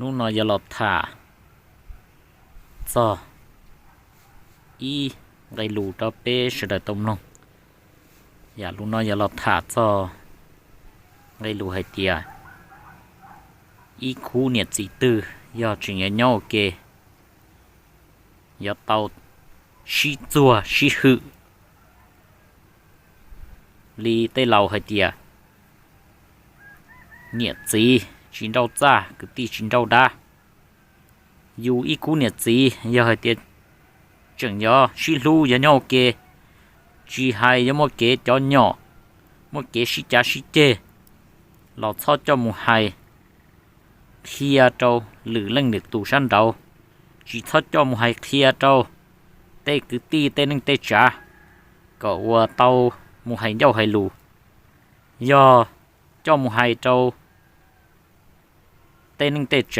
Hnub no yuav los tham txog ib nqe lus rau peb sawv daws tau mloog. Yam lus no yuav los tham txog nqe lus hais tias ib khub niam txiv twg yog tseem yuav nyob ua ke, yuav tau sib txuag sib hwm. Li tej laus hais tias niam txiv tsis nrauj txaj, kwv tij tsis nrauj dab. Yus ib khub niam txiv yog hais tias tseem yuav sib hlub yuav nyob ua ke, tsis hais yuav muaj kev cov nyom, muaj kev sib cav sib ceg, los txhob coj mus hais qhia rau lwm leej lwm tus sab nraud, tsis txhob coj mus hais qhia rau tej kwv tij tej neej tej tsav, kom ua tau mus hais ncauj hais lus. Yog coj mus hais rau tej neej tej